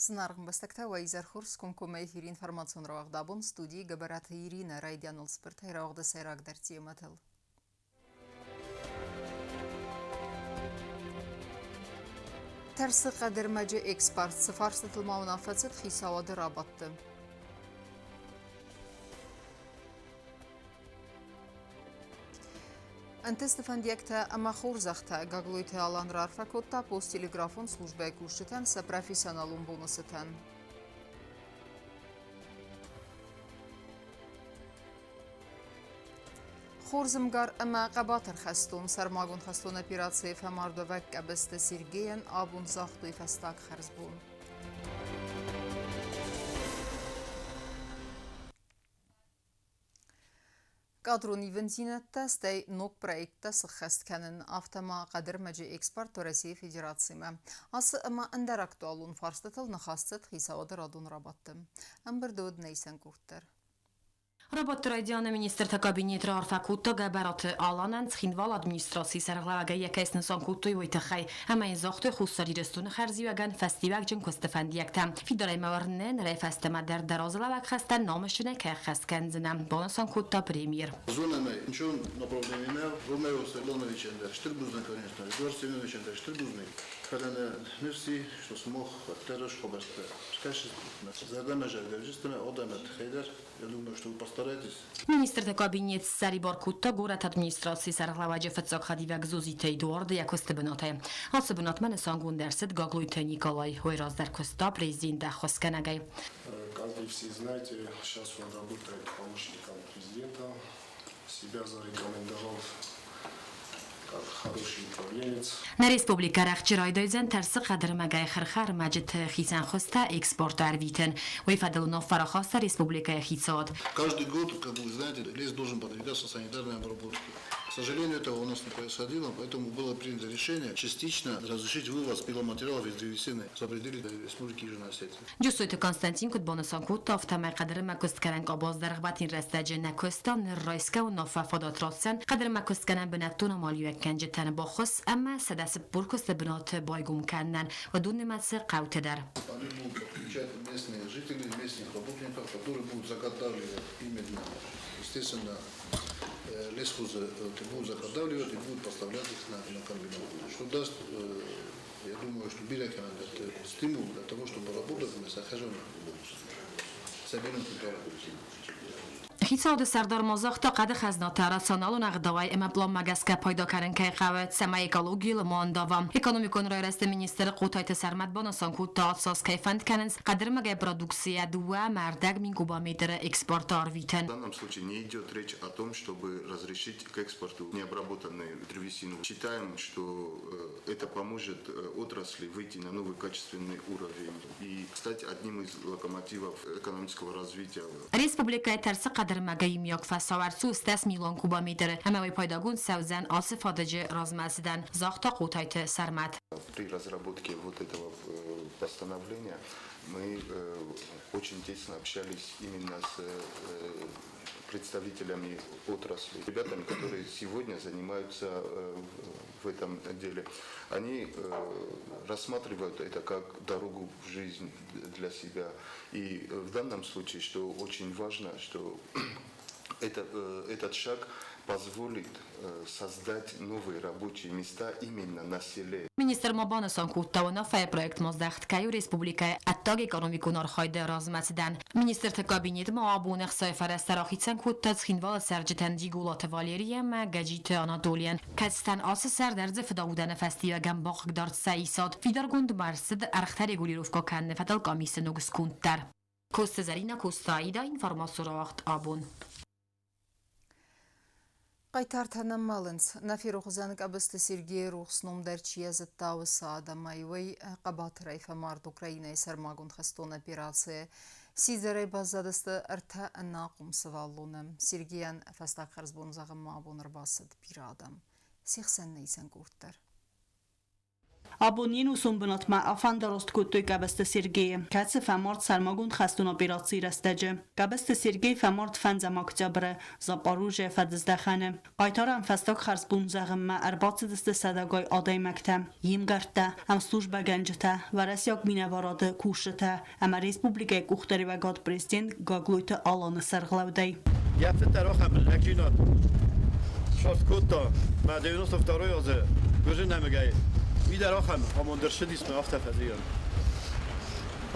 Зынаргъ ӕмбӕстӕгтӕ, уӕ изӕр хорз, комкоммӕ эфиры информацион рауагъд абон студийы Гӕбӕраты Иринӕ райдианыл цыбыртӕй рауагъды сӕйрагдӕр темӕтыл. Тӕрсы хъӕдӕрмӕджы экспорт цы фарстытыл ма уынаффӕ цыд хицауады рабадты. Ӕнтысты фӕндиӕгтӕ ӕмӕ хорзӕхтӕ Гаглойты Алан раарфӕ кодта посттелеграфон службӕйы кусджытӕн сӕ профессионалон боны цытӕн. Хорз ӕмгар ӕмӕ хъӕбатыр хӕстон сӕрмагонд хӕстон операцийы фӕмардуӕвӕг Къӕбысты Сергейӕн абон загътой фӕстаг хӕрзбон. Кадрон ивындзинӕдтӕ, стӕй ног проекттӕ сыххӕст кӕнын, афтӕ ма хъӕдӕрмӕджы экспорт Уӕрӕсейы Федерацимӕ. Ацы ӕмӕ ӕндӕр актуалон фарстытыл ныхас цыд хицауады радон рабадты. Ӕмбырды уыд нӕ исӕн къорд дӕр. Рабадты райдианы министрты кабинет раарфӕ кодта Гӕбӕраты Аланӕн Цхинвалы администрацийы сӕргълӕууӕгӕй йӕ кӕй снысан кодтой, уый тыххӕй ӕмӕ йын загътой Хуссар Ирыстоны хӕрзиуӕгӕн фӕстиуӕгджын куысты фӕндиӕгтӕ. Фидарӕй мӕ уырны, нырӕй фӕстӕмӕ дӕр дӕ разылӕууӕг хӕстӕ намысджынӕй кӕй ӕххӕст кӕндзынӕ, банысан кодта премьер. Зонӕм ӕй, ничего направление нӕ, Ромео Светлановичӕн дӕр стыр бузныг, конечно, Эдуард Семеновичӕн дӕр стыр бузныг, фӕлӕ нӕ ныфс и, что смог уӕддӕр схъобӕстӕ скӕсдзыстут, зӕрдӕмӕ зӕрдӕвджыстӕмӕ адӕмы тыххӕй дӕр. Я думаю, что вы постараетесь. Министрты кабинет ссӕрибар кодта горӕты администрацийы сӕргълӕууӕджы фыццаг хӕдивӕг Зозиты Эдуарды йӕ куысты бынатӕй. Ацы бынатмӕ нысангонд ӕрцыд Гаглойты Николай. Уый раздӕр куыста президенты ӕххуысгӕнӕгӕй. Как вы все знаете, сейчас он работает помощником президента. Себя зарекомендовал как хороший управленец. Нӕ республикӕ рӕхджы райдайдзӕн тӕрсы хъӕдӕрмӕгӕй хырхӕрмӕджыты хицӕн хуызтӕ экспорты ӕрвитын. Уый фӕдыл уынаффӕ рахаста республикӕйы хицауад. Каждый год, как вы знаете, лес должен подвергаться санитарной обработке. К сожалению, этого у нас не происходило, поэтому было принято решение частично разрешить вывоз пиломатериалов из древесины за пределы Республики Южная Осетия. Джусойты Константин куыд банысан кодта, афтӕмӕй хъӕдӕрмӕг куыстгӕнӕн къабаз дӕргъвӕтин рӕстӕджы нӕ куыста, ныр райсгӕ уынаффӕ фадат ратдзӕн хъӕдӕрмӕг куыстгӕнӕн бынӕттон амалиуӕггӕнджытӕн баххуыс ӕмӕ 140 куысты бынаты байгом кӕнынӕн, уыдон нымӕцы хъӕуты дӕр. Они будут подключать местных жителей, местных работников, которые будут заготавливать именно, естественно, лесхозы будут заготавливать и будут поставлять их на комбинат. Что даст, я думаю, что бирӕ кӕмӕндӕрты стимул для того, чтобы работать мы сахӕзӕм сӕ бинонты дӕр. Хицауады сӕрдар ма загъта, хъӕды хӕзнатӕ рационалон ӕгъдауӕй ӕмӕ пъланмӕ гӕсгӕ пайда кӕнын кӕй хъӕуы, цӕмӕй экологийыл ма ӕндава. Экономикон райрӕзты министр Хъотайты Сӕрмӕт банысан кодта, цас кӕй фӕнд кӕнынц хъӕдырмӕгӕй продукцийӕ 2,5 мин кубометры экспорты арвитын. В данном случае не идет речь о том, чтобы разрешить к экспорту необработанную древесину. Считаем, что это поможет отрасли выйти на новый качественный уровень и стать одним из локомотивов экономического развития. Республикӕйы тӕрсы хъӕдӕрмӕгӕй иумиаг фӕсауӕрц у 10 миллион кубометры ӕмӕ уый пайдагонд цӕудзӕн ацы фадыджы размӕцыдӕн, загъта Хъотайты Сӕрмӕт. При разработке вот этого постановления мы очень тесно общались именно с представителями отрасли, ребятами, которые сегодня занимаются в этом деле. Они рассматривают это как дорогу в жизнь для себя. И в данном случае, что очень важно, что этот шаг позволит создать новые рабочие места именно на селе. Министр ма банысан кодта, уынаффӕйы проектмӕ здӕхт кӕй у республикӕйы ӕддагэкономикон архайды размӕцыдӕн. Министрты кабинет ма абон ӕхцайы фӕрӕзтӕ рахицӕн кодта Цхинвалы цӕрджытӕн Джиголаты Валерий ӕмӕ Гӕджиты Анатолийӕн, кӕцытӕн ацы сӕрд ӕрдзы фыдаудӕны фӕстиуӕгӕн бахъыгдард сӕ исад. Фидаргонд ма ӕрцыд ӕргътӕ регулировкӕ кӕныны фӕдыл къамисы ног сконд дӕр. Коцты Зӕринӕ Коцты Аида информацион рауагъд абон. Хъайтартӕ нӕ мӕлынц. Нӕ ферох уыдзӕн Къӕбысты Сергейы рухс ном дӕр чи йӕ зыдта, уыцы адӕмӕй. Уый хъӕбатырӕй фӕмард Украинӕйы сӕрмагонд хӕстон операцийы. Сидзӕрӕй баззадысты ӕртӕ ӕнахъом сывӕллоны. Сергейӕн фӕстаг хӕрзбон зӕгъынмӕ абон ӕрбацыд бирӕ адӕм. Се хсӕн нӕ исӕн къорд дӕр. Абон йе нусон бынатмӕ афӕндараст кодтой Къӕбысты Сергейы, кӕцы фӕмард сӕрмагонд хӕстон операцийы рӕстӕджы. Къӕбысты Сергей фӕмард фӕндзӕм октябры Запорожье фӕдыздӕхӕны. Хъайтарӕн фӕстаг хӕрзбон зӕгъынмӕ ӕрбацыдысты сӕдӕгай адӕймӕгтӕ, йе мгӕрттӕ, ӕмслужбӕгӕнджытӕ, уӕрӕсейаг минӕварады кусджытӕ ӕмӕ республикӕйы къухдариуӕгад президент Гаглойты Аланы сӕргълӕудӕй. Йӕ фыд дӕр ахӕм лӕгдзинад сарт кодта мӕ 92 азы гуырдзы нӕмыгӕй. Уый дӕр ахӕм амонд ӕрцыдис мӕ афтӕ фӕзыйӕн.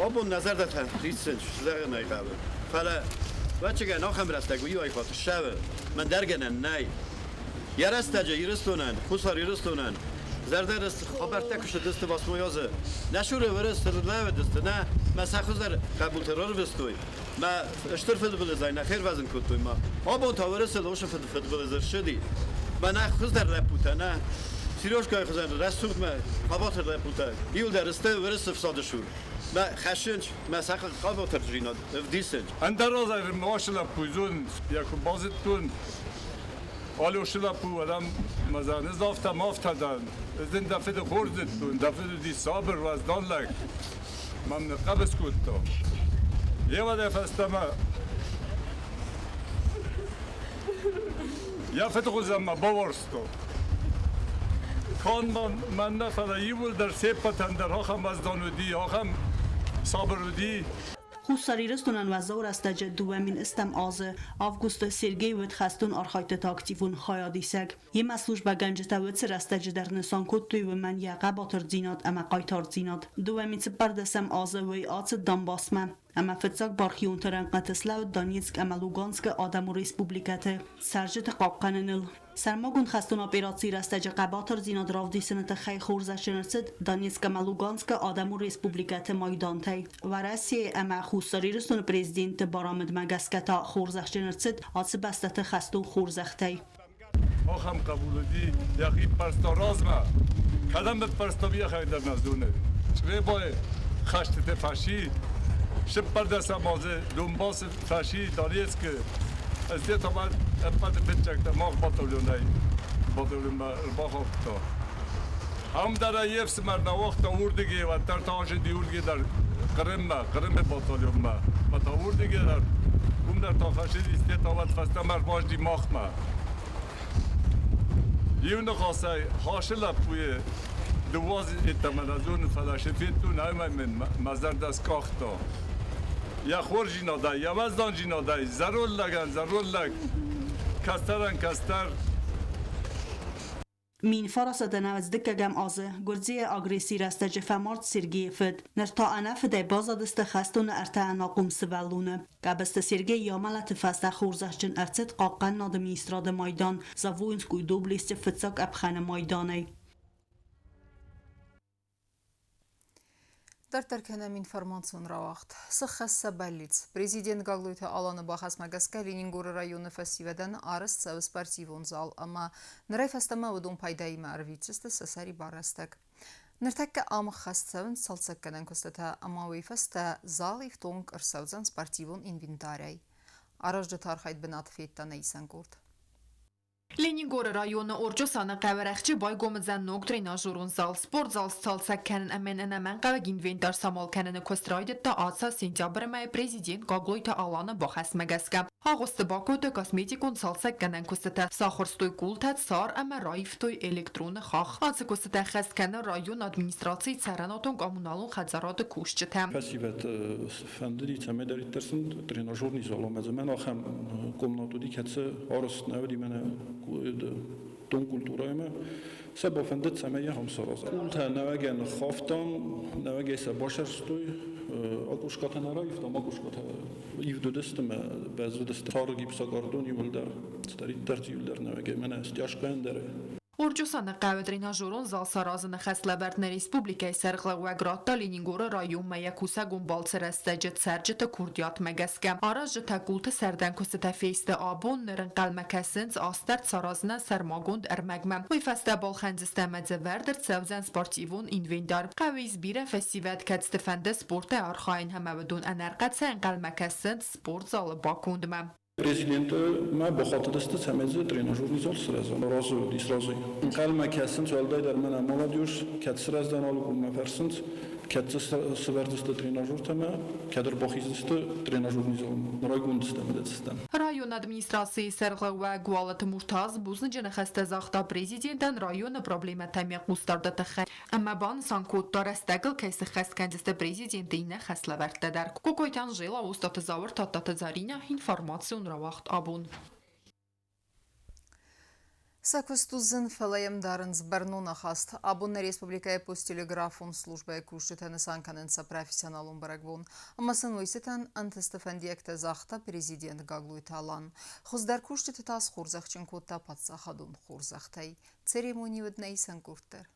Абон нӕ зӕрдӕтӕ риссынц, зӕгъын ӕй хъӕуы. Фӕлӕ, ӕвӕццӕгӕн, ахӕм рӕстӕг уый айхатт ссӕуы, мӕн дӕр гӕнӕн нӕй. Йӕ рӕстӕджы Ирыстонӕн, Хуссар Ирыстонӕн зӕрдӕрыст хабӕрттӕ куы цыдысты восьмой азы, нӕ цуры уырыс лӕууыдысты, нӕ мӕ сӕ хуыздӕр хъӕбулты рарвыстой, мӕ стыр фыдбылызӕй нӕ фервӕзын кодтой ма. Абон та уырысы лосы фыдбылыз ссыди. Мӕнӕ хуыздӕр лӕппутӕ, нӕ Сережкайы хуызӕн рӕсугъдмӕ хъӕбатыр лӕппутӕ иуылдӕр сты уырысы фсады цур. Мӕ хӕссынц, мӕ сӕ хъӕбатырдзинад ӕвдисынц. Ӕндӕр азӕй машы лӕппу зонынц, йӕ куы базыдтон, Алешы лӕппу уӕлӕм мӕ ныззафта мафта дӕн. Ӕз дын дӕ фыды хорз зыдтон, дӕ фыд уыди сабыр, уӕздан лӕг. Мӕм ныхъхъӕбыс кодта. Йе фӕстӕмӕ йӕ фыдгъуызӕн мӕ бауарзта. Канд мӕн нӕ, фӕлӕ иууылдӕр се ппӕтӕн дӕр ахӕм уӕздан уыди, ахӕм сабыр уыди. Хуссар Ирыстонӕн уӕззау рӕстӕджы 2000 азы августы Сергей уыд хӕстон архайдтыты активон хайадисӕг. Йемӕ службӕгӕнджытӕ уыцы рӕстӕджы дӕр нысан кодтой уымӕн йӕ хъӕбатырдзинад ӕмӕ хъайтардзинад. 2014 азы уый ацыд Донбассмӕ ӕмӕ фыццаг бархионты рӕнхъыты слӕуыд Донецк ӕмӕ Луганскы адӕмон республикӕты цӕрджыты хъахъхъӕныныл. Сӕрмагонд хӕстон операцийы рӕстӕджы хъӕбатырдзинад равдисыны тыххӕй хорзӕхджын ӕрцыд Донецк ӕмӕ Луганскы адӕмон республикӕты майдантӕй. Уӕрӕсейы ӕмӕ Хуссар Ирыстоны президентты барамындмӕ гӕсгӕ та хорзӕхджын ӕрцыд ацы бӕстӕты хӕстон хорзӕхтӕй. Ахӕм хъӕбул уыди, йӕхи ппӕрста размӕ. Кӕдӕм ныппӕрста, уый йӕхӕдӕг дӕр нӕ зоны. Чъребайы хӕстыты фӕси, сыппӕрдӕсӕм азы Донбассы фӕси Донецкы. Ӕз та ӕппӕты фыццӕгтӕ мах батальонӕй батальонмӕ ӕрбахаудта. Ам дӕр ӕй йе фсымӕр нӕ уагъта уырдыгӕй, уӕддӕр та азыди уырдыгӕй дӕр Хъырыммӕ, Хъырымы батальонмӕ. Ӕмӕ та уырдыгӕй дӕр, уым дӕр та фӕсидис, та уӕд фӕстӕмӕ ӕрбазди махмӕ. Иу ныхасӕй, Хасы лӕппуйы дыууӕ йеддӕмӕ нӕ зонын, фӕлӕ цы федтон, ӕмӕ мын мӕ зӕрдӕ скъахта. Йӕ хорздзинадӕй, йӕ уӕздандзинадӕй зӕронд лӕгӕн зӕронд лӕг, кӕстӕрӕн кӕстӕр. 1990 дыккӕгӕм азы Гуырдзыйы агрессийы рӕстӕджы фӕмард Сергейы фыд. Ныр та ӕнӕ фыдӕй баззадысты хӕстоны ӕртӕ ӕнахъом сывӕллоны. Къӕбысты Сергей йӕ амӕлӕты фӕстӕ хорзӕхджын ӕрцыд Хъахъхъӕнынады министрады майдан «За воинскую доблесть» фыццаг къӕпхӕны майданӕй. Дарддӕр кӕнӕм информацион рауагъд. Сыххӕсса бӕллиц. Президент Гаглойты Аланы бахӕсмӕ гӕсгӕ Ленингоры районы фӕсивӕдӕн арӕзт цӕуы спортивон зал ӕмӕ нырӕй фӕстӕмӕ уыдон пайдаимӕ ӕрвитдзысты сӕ сӕрибар рӕстӕг. Ныртӕккӕ ам ӕххӕст цӕуынц цалцӕггӕнӕн куыстытӕ ӕмӕ уый фӕстӕ зал ифтонг ӕрцӕудзӕн спортивон инвентарӕй. Аразджыты архайд бынаты федта нӕ исӕн къорд. Ленингоры районы Орчъосаны хъӕуы рӕхджы байгом уыдзӕн ног тренажерон зал. Спортзал сцалцӕг кӕнын ӕмӕ ӕнӕмӕнгхъӕуӕг инвентар самал кӕныны куыст райдыдта ацы сентябры мӕйы президент Гаглойты Аланы бахӕсмӕ гӕсгӕ. Агъуысты бакодтой косметикон цалцӕггӕнӕн куыстытӕ, сахуырстой къултӕ, цар ӕмӕ раивтой электроны хахх. Ацы куыстытӕ хӕст кӕны районы администрацийы цӕрӕнуатон-коммуналон хӕдзарады кусджытӕ. Фӕсивӕд фӕндыди, цӕмӕйдӕриддӕр сын тренажерный зал ӕмӕ дзы мӕн ахӕм комнат уыди, кӕцы арӕзт нӕ уыди мӕнӕ дон культурӕимӕ. Сӕ бафӕндыд, цӕмӕй йӕ ам сараза. Къултӕ нӕуӕгӕй ныххафтам, нӕуӕгӕй сӕ басӕрстой, акъускатӕ нӕ раивтам, акъускатӕ ивд уыдысты мӕ бӕззыдысты. Тары гипсокартон иуылдӕр, цыдӕриддӕр иуылдӕр нӕуӕгӕй, мӕнӕ стяжкӕ ӕндӕрӕй. Орчъосаны хъӕуы тренажерон зал саразыны хӕслӕвӕрд нӕ республикӕйы сӕргълӕууӕг радта Ленингоры районмӕ йӕ кусӕгон балцы рӕстӕджы цӕрджыты курдиатмӕ гӕсгӕ. Аразджытӕ къулты сӕрдӕн куыстытӕ фесты абон, ныр ӕнхъӕлмӕ кӕсынц астӕрд саразынӕн сӕрмагонд ӕрмӕгмӕ. Уый фӕстӕ балхӕндзысты ӕмӕ дзы вӕрд ӕрцӕудзӕн спортивон инвентар. Хъӕуы ис бирӕ фӕсивӕд, кӕцыты фӕнды спортӕй архайын ӕмӕ уыдон ӕнӕрхъӕцӕй ӕнхъӕлмӕ кӕсынц спортзалы бакондмӕ. Президентмӕ бахатыдысты, цӕмӕй дзы тренажерный зал сырӕза. Разы уыдис, разы. Ӕнхъӕлмӕ кӕсынц, уӕлдайдӕр мӕнӕ молодежь, кӕд сырӕздзӕн алы бонмӕ фӕрсынц, кӕд дзы сывӕрдзысты тренажертӕ ӕмӕ кӕд ӕрбахиздзысты тренажерный залмӕ. Райгонд стӕм ӕдӕдзыстӕм. Районы администрацийы сӕргълӕууӕг Уалыты Муртаз бузныджы ныхӕстӕ загъта президентӕн районы проблемӕтӕм йӕ хъусдарды тыххӕй ӕмӕ банысан кодта, рӕстӕгыл кӕй сыххӕст кӕндзысты президенты иннӕ хӕслӕвӕрдтӕ дӕр. Кокойты Анжела, Остъаты Зауыр, Тадтаты Заринӕ, информацион рауагъд абон. Сӕ куыст у зын, фӕлӕ йӕм дарынц бӕрнон ахаст. Абон нӕ республикӕйы посттелеграфон службӕйы кусджытӕ нысан кӕнынц сӕ профессионалон бӕрӕгбон. Ӕмӕ сын уый цытӕн ӕнтысты фӕндиӕгтӕ загъта президент Гаглойты Алан. Хуыздӕр кусджыты та схорзӕхджын кодта паддзахадон хорзӕхтӕй. Церемони уыд нӕ исӕн къорддӕр.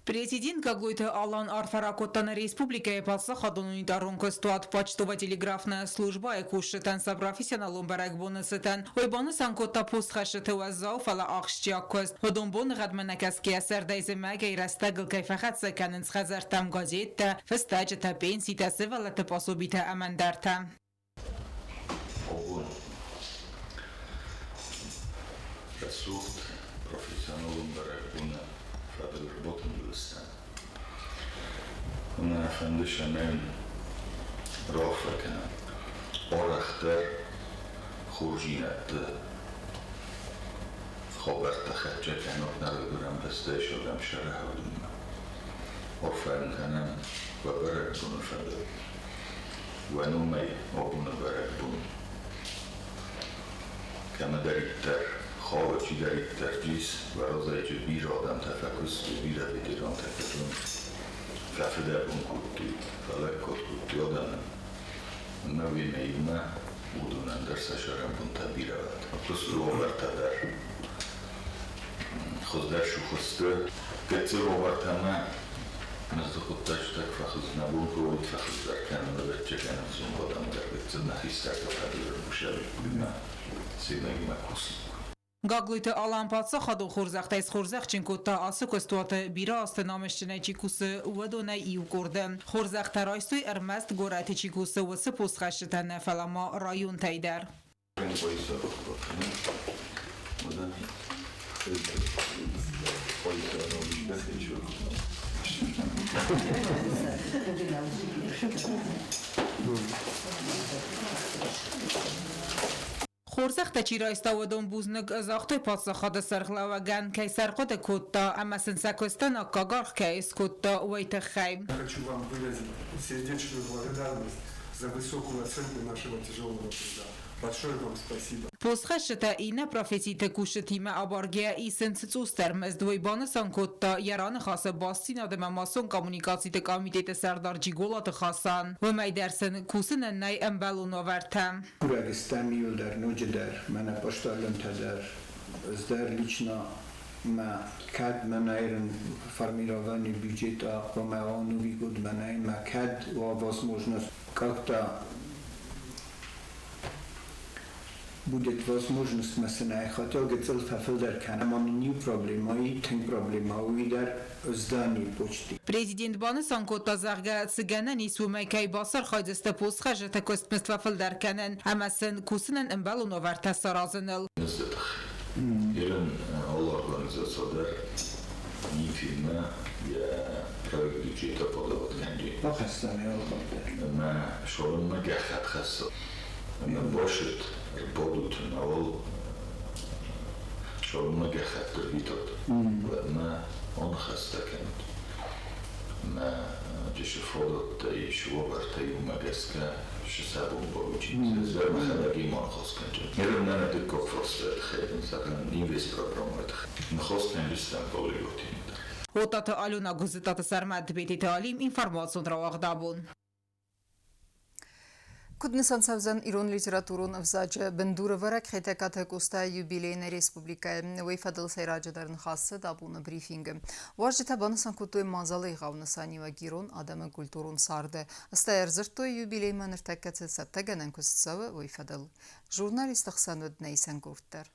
Президент Гаглойты Алан арфӕ ракодта нӕ республикӕйы паддзахадон унитарон куыстуат почтово-телеграфная службӕйы кусджытӕн сӕ профессионалон бӕрӕгбоны цытӕн. Уый банысан кодта постхӕсджыты уӕззау, фӕлӕ ахсджиаг куыст. Уыдон боныгъӕдмӕ нӕкӕсгӕйӕ сӕрдӕй-зымӕгӕй рӕстӕгыл кӕй фӕхӕццӕ кӕнынц хӕдзӕрттӕм газеттӕ, фыстӕджытӕ, пенситӕ, сывӕллӕтты пособитӕ ӕмӕ ӕндӕртӕ. Абон рӕсугъд профессионалон бӕрӕгбоны фӕдыл ӕрбатындзыстӕм. Ӕмӕ фӕнды цӕмӕй раарфӕ кӕнӕм арӕхдӕр хорздзинӕдты хабӕрттӕ хӕццӕ кӕнут нӕ райгуырӕн бӕстӕйы сӕрдӕм сӕрӕхӕрдынмӕ. Арфӕ уын кӕнӕм уӕ бӕрӕгбоны фӕдыл. Уӕ номӕй абоны бӕрӕгбон кӕмӕдӕриддӕр хауы, чидӕриддӕр ис, уӕ разӕй бирӕ адӕмтӕ фӕкуыстой, бирӕ ветерантӕ фӕзынд, фӕфыдӕбон кодтой, фӕлӕггад кодтой адӕмӕн. Ӕмӕ уемӕ иумӕ уыдонӕн дӕр сӕ сӕрӕнбонтӕ бирӕ уӕд. Куысты уавӕртӕ дӕр хуыздӕр сухысты. Гыццыл уавӕртӕ ма мызды хъуыддаджытӕ куы фӕхъыз, нӕ бон куы уыд фӕхъыздӕр кӕнын, ӕвӕццӕгӕн, ӕвзонг адӕм дӕр гыццыл нӕ хистӕртӕ фӕдыл ӕрбусӕвиккой семӕ иумӕ кусын. Гаглойты Алан паддзахадон хорзӕхтӕй схорзӕхджын кодта ацы куыстуаты бирӕ азты намысджынӕй чи кусы, уыдонӕй иу къорды. Хорзӕхтӕ райстой ӕрмӕст горӕты чи кусы, уыцы постхӕсджытӕ нӕ, фӕлӕ ма районтӕй дӕр. Хорзӕхтӕ чи райста, уыдон бузныг загътой паддзахады сӕргълӕууӕгӕн, кӕй сӕрхъуыды кодта ӕмӕ сын сӕ куыстӕн аккаг аргъ кӕй скодта, уый тыххӕй. Хочу вам выразить сердечную благодарность за высокую оценку нашего тяжелого труда. Большое вам спасибо. Постхӕсджытӕ иннӕ професситы кусджытимӕ абаргӕйӕ исынц цъусдӕр мызд. Уый банысан кодта йӕ раныхасы бастдзинад ӕмӕ массон коммуникациты комитеты сӕрдар Джиголаты Хасан. Уымӕй дӕр сын кусынӕн нӕй ӕмбӕлон уавӕртӕ. Курӕг стӕм иуылдӕр ноджыдӕр, мӕнӕ почтальонтӕ дӕр, ӕз дӕр лично мӕ кӕд мӕнӕйрын формирование бюджета хъуамӕ уа Новый год мӕнӕй мӕ кӕд уа возможность как-то будет возможность мӕ хотел гыццыл фӕфылдӕр кӕнӕм иу проблема и тынг проблема уый дӕр здание почты. Президент банысан кодта, зӕгъгӕ, цы гӕнӕн ис, уымӕй кӕй бацархайдзысты постхӕсджыты куыстмызд фӕфылдӕр кӕнын ӕмӕ сын кусынӕн ӕмбӕлон уавӕртӕ саразыныл. Ерын алы организация дӕр НИФ-имӕ йӕ проект бюджета подавать кӕнджи. Бахӕссӕм йӕ алкӕмдӕр. Ӕмӕ шолынмӕ гӕххӕтт хӕссы. Ӕмӕ башыт, ӕрбадут науыл шолынмӕ гӕххӕтт ӕрвитат. Уӕдмӕ аныхӕстӕ кӕнут. Ӕмӕ джысы фадӕттӕ ис, уавӕртӕ иумӕ гӕсгӕ сӕ бон бауджи. Ӕз мӕхӕдӕг имӕ ныхас кӕнджын. Ерын нӕ дыккаг фарстайы тыххӕй, зӕгъӕм, инвестпрограммӕйы тыххӕй. Ныхас кӕнджыстӕм Павлиотимӕ дӕр. Отаты Алена, Гуызытаты Сӕрмӕт, Бететы Алим, информацион рауагъд абон. Куыд нысан цӕудзӕн ирон литературон ӕвзаджы бындурӕвӕрӕг Хетӕгкаты Къостайы юбилей нӕ республикӕйы? Уый фӕдыл сӕйраджыдӕр ныхас цыд абоны брифингы. Уазджытӕ банысан кодтой мадзалы егъау нысаниуӕг ирон адӕмы культурон царды. Стӕй ӕрдзырдтой юбилеймӕ ныртӕккӕ цы цӕттӕгӕнӕн куыст цӕуы, уый фӕдыл. Журналистты хсӕн уыд нӕ исӕн къорд дӕр.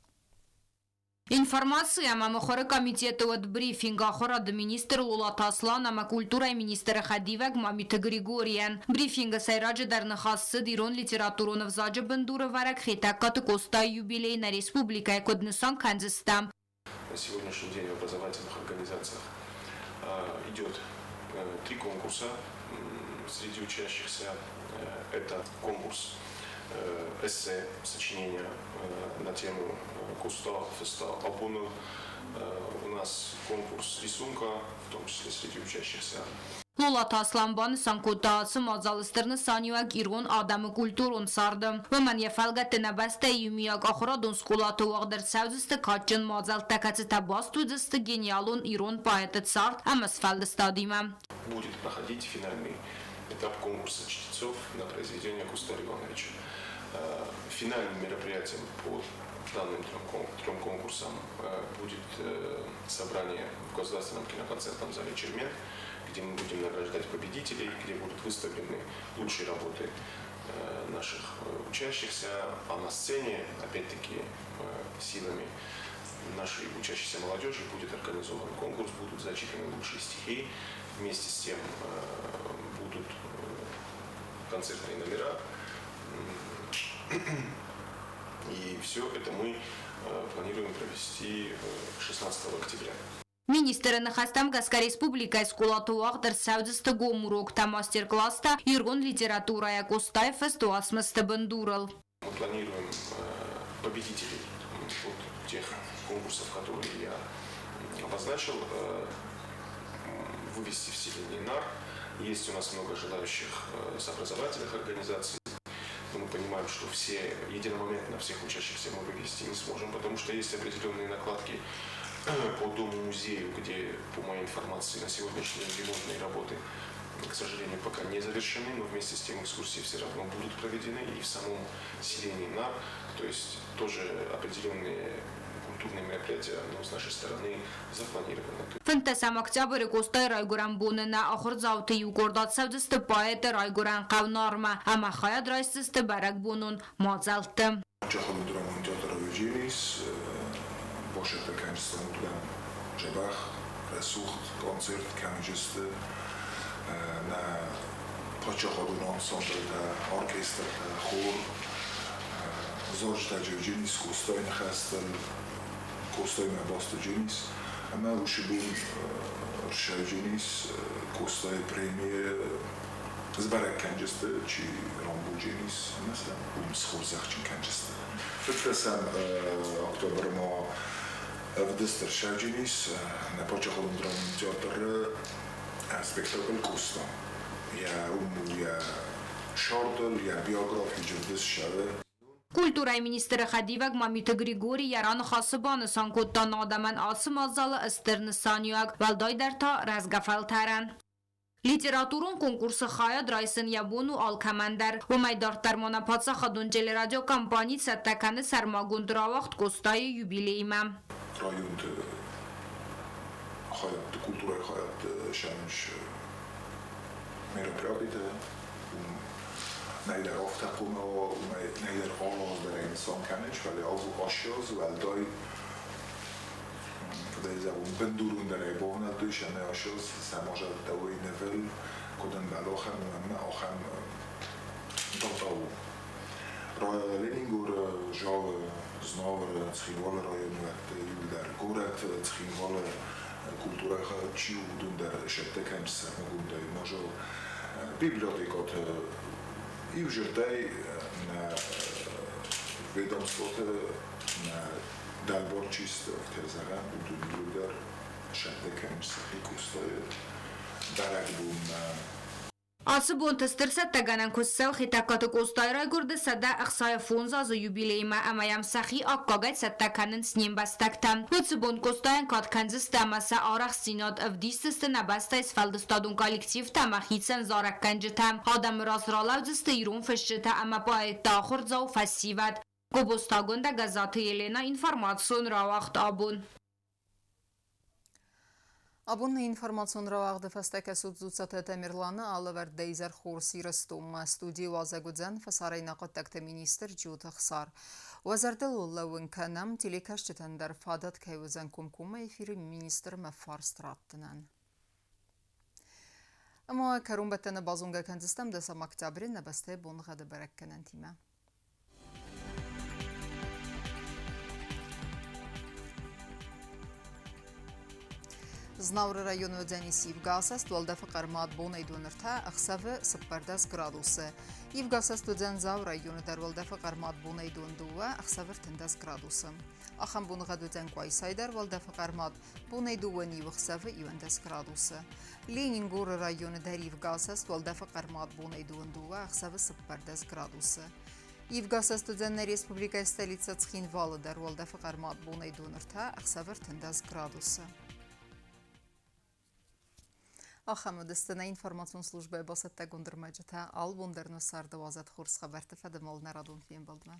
Информаци ӕмӕ мыхуыры комитеты уыд брифинг ахуырады министр Лолаты Аслан ӕмӕ культурӕйы министры хӕдивӕг Мамиты Григорийӕн. Брифингы сӕйраджыдӕр ныхас цыд ирон литературон ӕвзаджы бындурӕвӕрӕг Хетӕгкаты Къостайы юбилей нӕ республикӕйы куыд нысан кӕндзыстӕм. На сегодняшний день в образовательных организациях идет три конкурса среди учащихся. Это конкурс эссе, сочинения на тему Куста, Феста, Абуна. У нас конкурс рисунка, в том числе среди учащихся. Лолаты Аслан банысан кодта, ацы мадзалы стыр нысаниуӕг ирон адӕмы культурон царды. Уымӕн йӕ фӕлгӕтты нӕ бӕстӕйы иумиаг ахуырадон скъолаты уагъд ӕрцӕудзысты кадджын мадзӕлттӕ, кӕцытӕ баст уыдзысты гениалон ирон поэты цард ӕмӕ сфӕлдыстадимӕ. Будет проходить финальный этап конкурса чтецов на произведение Кустари Ивановича. Финальным мероприятием по данным трем конкурсам будет собрание в Государственном киноконцертном зале «Чермен», где мы будем награждать победителей, где будут выставлены лучшие работы наших учащихся, а на сцене, опять-таки, силами нашей учащейся молодежи будет организован конкурс, будут зачитаны лучшие стихи, вместе с тем будут концертные номера. И все это мы планируем провести 16 октября. Министры ныхӕстӕм гӕсгӕ республикӕйы скъолаты уагъд ӕрцӕудзысты гом уроктӕ, мастер-класстӕ ирон литературӕйӕ Къостайы фыст уацмысты бындурыл. Мы планируем победителей вот тех конкурсов, которые я обозначил, вывести в селение Нар. Есть у нас много желающих с образовательных организаций. Но мы понимаем, что все единомоментно всех учащихся мы вывести не сможем, потому что есть определенные накладки по дому-музею, где, по моей информации, на сегодняшний день ремонтные работы, к сожалению, пока не завершены, но вместе с тем экскурсии все равно будут проведены и в самом селении Нар, то есть тоже определенные культурные мероприятия, ну, с нашей стороны запланированы. 15 октябры Къостайы райгуырӕн боны нӕ ахуырдзауты иу къорд ацӕудзысты поэты райгуырӕн хъӕу Нармӕ ӕмӕ хайад райсдзысты бӕрӕгбонон мадзӕлтты. Паддзахадон драмон театр Евгений башӕттӕ кӕнджыстӕм уыдгӕн дзӕбӕх, рӕсугъд концерт кӕнджысты нӕ паддзахадон ансамблтӕ, оркестртӕ, хор, зарджытӕ Евгений Къостайы ныхӕстыл, Къостаимӕ баст Евгений ӕмӕ уыцы бон Евгений Къостайы премийы сбӕрӕг кӕнджысты, чи рамбулдженис ӕмӕ сӕ уым схорзӕхджын кӕнджысты. Фыддӕсӕм октябры ма ӕвдыст ӕрцӕудженис нӕ паддзахадон драмон театры спектакль Къоста. Йӕ уым у йӕ сӕрдыл, йӕ биографи ӕвдыст цӕуы. Культурӕйы министры хӕдивӕг Мамиты Григорий йӕ раныхасы банысан кодта адӕмӕн ацы мадзалы стыр нысаниуӕг, уӕлдайдӕр та рӕзгӕ фӕлтӕрӕн. Литературон конкурсы хайад райсын йӕ бон у алкӕмӕн дӕр. Уымӕй дарддӕр ма нӕ паддзахадон телерадиокомпани цӕттӕ кӕны сӕрмагонд рауагъд Къостайы юбилеймӕ. Районты хайадты, культурӕйы хайадты сӕм ис мероприятитӕ, уым нӕдӕр афтӕ хъуамӕ уа, уымӕй нӕдӕр алы аз дӕр ӕй нысан кӕнынц, фӕлӕ ацы аз уӕлдай зӕгъон, бындурондӕрӕй бавнӕлдтой сӕмӕ ацы аз сӕ мадзӕлттӕ уой нывыл, куыд ӕмбӕлы ахӕм, ӕмӕ ахӕм дата у. Ленингоры, Жалы, Знауыры, Цхинвалы районуӕтты иуылдӕр горӕт Цхинвалы культурӕйы хайад чи у, уыдон дӕр сӕттӕ кӕнынц сӕрмагондӕй мадзал. Библиотекӕты иу зӕрдӕй нӕ ведомствоты нӕ дӕлбар чи сты, афтӕ зӕгъӕм, уыдон иуылдӕр сӕттӕ кӕнынц сӕхи Къостайы бӕрӕгбонмӕ. Ацы бонты стыр цӕттӕгӕнӕн куыст цӕуы Хетӕгкаты Къостайы райгуырды 165 азы юбилеймӕ ӕмӕ йӕм сӕхи аккагӕй цӕттӕ кӕнынц не мбӕстӕгтӕ. Уыцы бон Къостайӕн кад кӕндзысты ӕмӕ сӕ арӕхстдзинад ӕвдисдзысты нӕ бӕстӕйы сфӕлдыстадон коллективтӕ ӕмӕ хицӕн зарӕггӕнджытӕ. Адӕмы раз ралӕудзысты ирон фысджытӕ ӕмӕ поэтты ахуырдзау фӕсивӕд. Гобозтагондӕ Гӕззаты Елена информацион рауагъд абон. Абон нӕ информацион рауагъды фӕстӕ кӕсут Дзуццаты Тамерланы алӕвӕрд «Дӕ изӕр хорз, Ирыстонмӕ». Студийы уазӕг уыдзӕн фӕсарӕйнаг хъуыддӕгты министр Джиоты Ӕхсар. Уӕ зӕрдыл лӕууын кӕнӕм, телекӕсджытӕн дӕр фадат кӕй уыдзӕн комкоммӕ эфиры министрмӕ фарст раттынӕн. Ӕмӕ кӕронбӕттӕны базонгӕ кӕндзыстӕм 10 октябры нӕ бӕстӕйы боныгъӕды бӕрӕггӕнӕнтимӕ. Знауыры районы уыдзӕнис ивгӕасӕст, уӕлдӕфы хъӕрмад бонӕй доныртӕ, ӕхсӕвы 14 градусы. Ивгӕасӕст уыдзӕн Дзауы районы дӕр уӕлдӕфы хъӕрмад бонӕй дон 2, ӕхсӕвы 13 градусы. Ахӕм боныгъӕд уыдзӕн Къуайсайы дӕр уӕлдӕфы хъӕрмад бонӕй 2 иу ӕхсӕвы 11 градусы. Ленингоры районы дӕр ивгӕасӕст уӕлдӕфы хъӕрмад бонӕй дон 2, ӕхсӕвы 14 градусы. Ивгӕасӕст уыдзӕн нӕ республикӕйы столицӕ Цхинвалы дӕр уӕлдӕфы хъӕрмад бонӕй дон 3, ӕхсӕвы 13 градусы. Ахӕм уыдысты нӕ информацион службӕйы бацӕттӕгонд ӕрмӕджытӕ. Алыбон дӕр нӕ царды уадзӕд хорз хабӕртты фӕдыл нӕ радон фембӕлдмӕ.